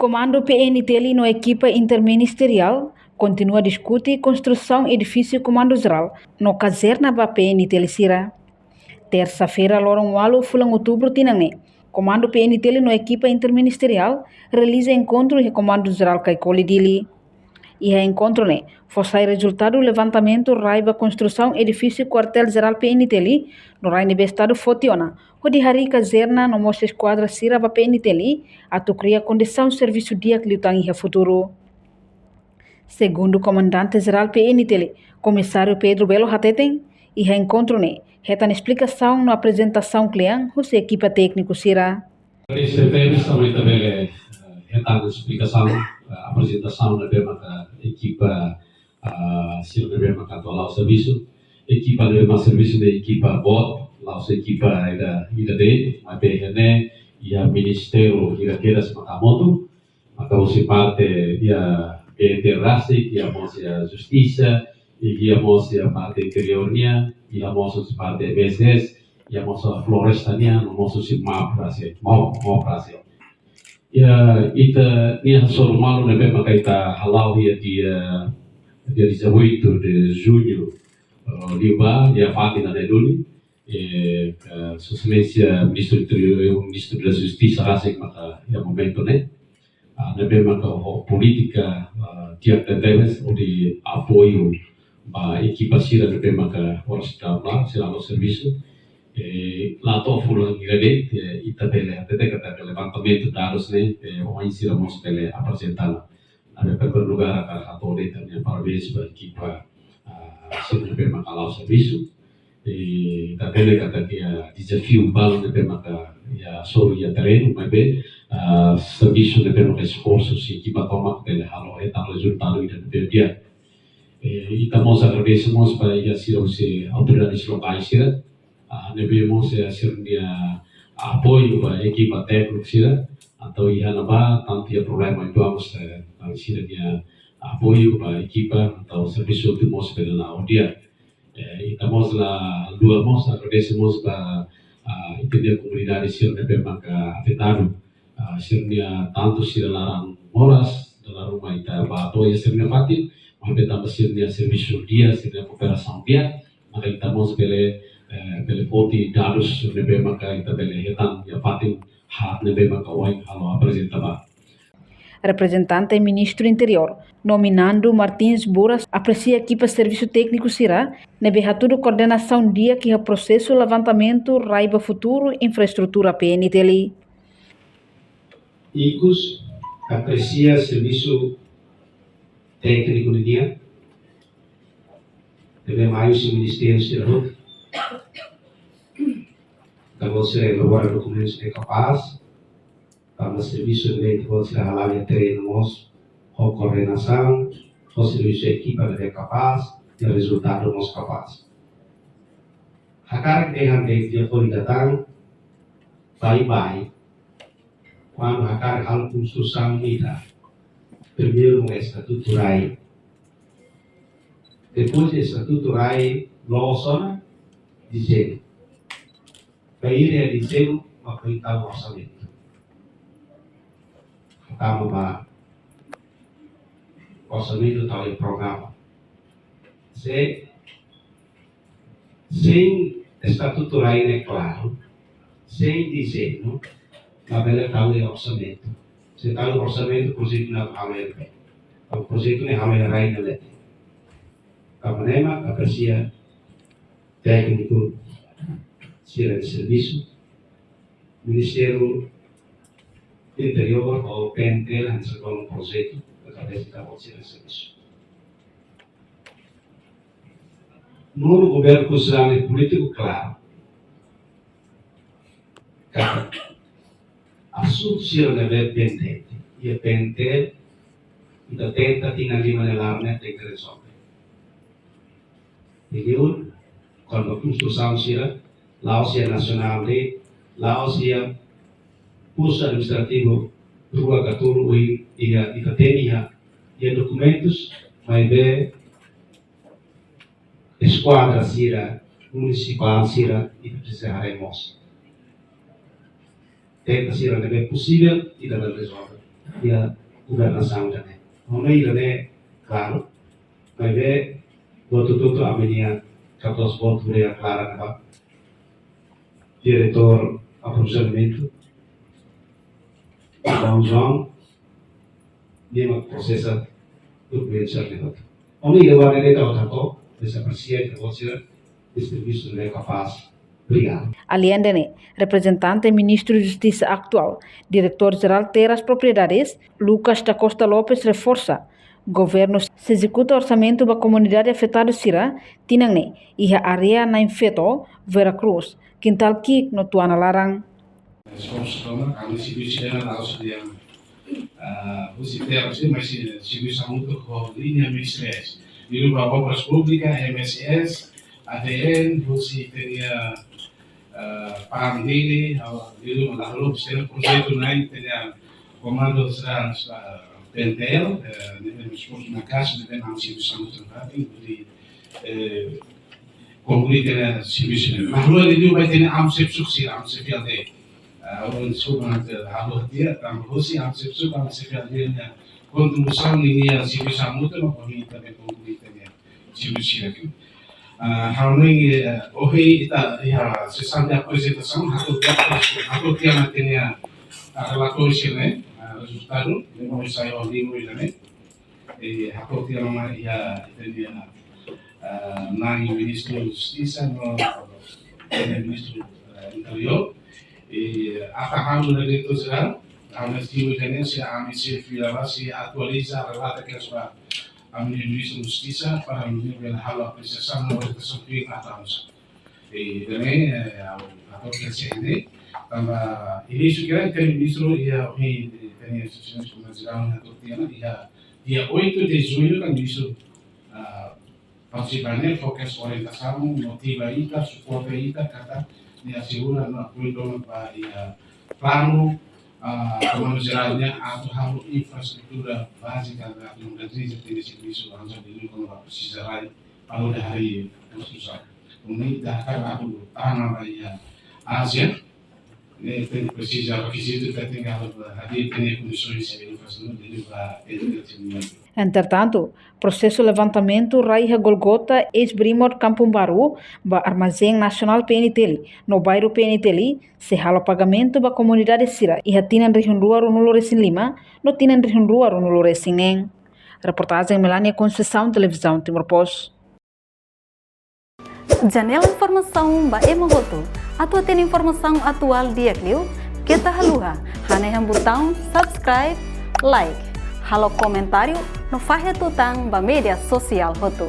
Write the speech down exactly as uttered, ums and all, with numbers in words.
Komandu P N T L no ekipa interministeriál kontinua diskute konstrusaun edifísiu Komandu Jerál no kazerna ba P N T L sira. Tersa-feira, loron ualu fulan Outubru tinan ne'e, Komandu P N T L no ekipa interministeriál realiza enkontru iha Komandu Jerál Caicoli, Dili. Iha enkontru ne'e fó sai rezultadu levantamentu rai ba konstrusaun edifísiu Kuartél Jerál P N T L no rai ne'ebé Estadu foti ona, hodi harii kazerna no mós eskuadra sira ba P N T L, atu kria kondisaun servisu di'ak liután iha futuru. Segundu Komandante Jerál P N T L, Komisáriu Pedro Belo hateten, iha enkontru ne'e hetan esplikasaun no aprezentasaun kle'an husi ekipa tékniku sira. Esse tema também, também é, é, hetan esplikasaun, eh, aprezentasaun ne'ebé maka ekipa, ah, sira ne'ebé maka atu hala'o servisu. Ekipa ne'ebé mak servisu ne'e ekipa boot, la'ós ekipa ida, ida de'it, maibé iha ne'e iha ministériu ida kedas maka hamutuk, maka husi parte iha P N T L rasik, iha mós iha Justisa, iha mós iha parte Interiór nian, iha mós husi parte B S S, iha mós Floresta nian, no mós husi MAP rasik, MAP, MAP rasik. Iha ita-nia hasoru malu ne'ebé maka ita hala'o iha dia, dia dezoito de junho, eh, liubá, iha fatin ne'e duni, eh, eh, Sua Exelénsia Ministru Interiór, eh, Ministru da Justisa rasik maka iha momentu ne'e. Ah, ne'ebé maka ho polítika, ah, di'ak tebetebes hodi apoiu ba ekipa sira ne'ebé maka oras ida-ne'e sira hala'o servisu. Eh, la to'o fulan ida de'it, eh, ita bele hatete katak levantamentu dadus ne'e, eh, ohin sira mós bele aprezenta ona. Ne'ebé primeiru lugár hakarak hato'o de'it ita-nia parabéns ba ekipa, ah, sira ne'ebé maka hala'o servisu. I ita hatene katak iha dezafiu balu ne'ebé maka iha hasoru iha terrenu, maibé, ah, servisu ne'ebé maka esforsu husi ekipa tomak bele halo hetan rezultadu ida ne'ebé di'ak. Eh, ita mós agradese mós ba iha sira husi autoridades lokais sira, ah, ne'ebé mós iha sira-nia apoiu ba ekipa tékniku sira, entaun iha ne'ebá tantu iha problema entaun mós, eh, sira-nia apoiu ba ekipa, entaun servisu atu mós bele la'o di'ak. Eh, ita mós la haluha mós, agradese mós ba, ah, ita-nia komunidade sira ne'ebé maka afetadu. Ah, sira-nia tantu sira laran moras, dala ruma ita bá to'o iha sira-nia fatin, maibé tanba sira-nia servisu di'ak, sira-nia kooperasaun di'ak, maka ita mós bele, eh, bele foti dadus ne'ebé maka ita bele hetan iha fatin haat ne'ebé maka ohin halo aprezenta ba. Reprezentante Ministru Interiór, Nominandu Martins Buras, apresia ekipa servisu tékniku sira ne'ebé hatudu koordenasaun di'ak iha prosesu levantamentu rai ba futuru infraestrutura P N T L. Ikus apresia servisu tékniku nian, ne'ebé mai husi ministériu sira hotu. Tanba sira elabora dokumentus ne'ebé kapás, tanba servisu ne'ebé ita-boot sira hala'o iha terrenu mós ho koordenasaun, ho servisu ekipa ne'ebé kapás, i rezultadu mós kapás. Hakarak dehan de'it iha folin datang, baibain, kuandu hakarak halo konstrusaun ida, primeiru mak estatutu rai. Depois de estatutu rai, loos ona, dezeñu. Bainhira dezeñu, mak foin tau orsamentu. Tama ba orsamentu tau iha programa. Se, sein estatutu rai ne'e klaru, sein dezeñu, labele tau iha orsamentu. Se tau orsamentu, projetu ne'e halo iha ne'ebé. Projetu ne'e halo iha rai ne'e leten. Tanba ne'e mak apresia tékniku sira-nia servisu, Ministériu Interiór ho P N T L hanesan dono projetu, através de ita-boot sira-nia servisu. Nonu governu konsideradu polítiku, klaru. Katak asuntu sira ne'ebé pendente iha P N T L, ita tenta tinan lima nia laran ne'e tenke rezolve. Liuliu, kuandu konstrusaun sira, la'ós iha nasionál de'it, la'ós iha postu administrativu rua ka tolu, ohin iha, ita temi iha, iha dokumentus, maibé eskuadra sira, munisipál sira, ita presiza haree mós. Tenta sira ne'ebé posivel, ita bele rezolve. iha governasaun ida-ne'e. Ha'u hanoin ida-ne'e klaru, maibé buat hotu-hotu ami-nia kapás buat bele klaru ba diretór aprovizionamentu, Dom João, nia mak prosesa dokumentu sira-ne'e hotu. Ha'u hanoin ida-ne'e ita hotu-hotu, ita apresia, ita apresia, ita servisu ne'e kapás. Obrigadu. Aleinde ne'e, reprezentante Ministru Justisa atuál, Diretór Jerál Terras Propriedades, Lucas da Costa Lopes reforsa, governu sei ezekuta orsamentu ba komunidade afetadu sira, tinan ne'e, iha área Na'in Feto, Vera Cruz, Kintal Ki'ik no Tuana Laran. Esforsu tomak, ami servisu sira-ne'e la'ós de'it, ah, husi terras, mas servisu hamutuk ho liña M S S. Liuliu ba Obras Públikas, M S S, A D N, husi ita-nia, ah, PAM Dili, ah, liuliu ba la halo, husi projetu na'in ita-nia komandu sira, ah, P N T L, eh, ne'e esforsu maka'as, ne'e ami servisu hamutuk, ne'e, eh, konklui ita-nia servisu ne'e. Mas liuliu ba ita-nia AMCEP sira, AMCEP aldeia. Ah, ohin deskulpa, nanti halo tiha, tanba husi AMCEP, AMCEP aldeia nia kontribuisaun ninia servisu hamutuk, no kami também konklui ita-nia servisu sira. Ah, ha'u hanoin, eh, ohin ita iha sesaun de aprezentasaun, hato'o tiha, hato'o tiha ona ita-nia, ah, relatóriu sira-ne'e, ah, rezultadu, ne'e mak sai ohin ida-ne'e. Eh, hato'o tiha ona iha ita-nia, ah, na'in Ministru Justisa no ita-nia Ministru, ah, Interiór. Eh, ata halo na Diretór Jerál, ami estima ita-nia se ami sei fila ba, sei atualiza, relata kedas ba ami-nia Ministru Justisa para ami bele halo apresiasaun no orientasaun ke ata almosa. Eh, também, eh, ha'u, ha'u ke sente, tanba inísiu ke ita-nia Ministru iha, eh, ita-nia instituisaun komunidade jerál, hato'o tiha ona, iha dia oito de junho kan Ministru, ah, partisipa ne'e, fó kedas orientasaun, motiva ita, suporta ita, katak nia asegura no apoiu tomak ba iha planu, ah, Komandu Jerál nian atu halo infraestrutura bázika, atu moderniza ita-nia servisu, hanesan liuliu kona-ba presiza rai, para atu halo konstrusaun. Komunidade ita hakarak atu tama ba iha Ázia, ne'e tenke presiza rekizitu, ita tenke halo, hadi'a ita-nia kondisoens infraestrutura, liuliu ba entretenimento. Entretantu, prosesu levantamentu rai iha Golgota, eis Brimob Kampung Baru, ba Armazén Nasionál P N T L, no bairru P N T L, sei halo pagamentu ba komunidade sira iha tinan rihun rua ruanulu resin lima, no tinan rihun rua ruanulu resin neen. Reportajen Melania Conceição, Televizaun Timor Post. Janela informasaun ba ema hotu. Atu hatene informasaun atuál di'ak liu, keta haluha hanehan butaun subscribe, like, halo komentáriu, no fahe tutan ba média sosiál hotu.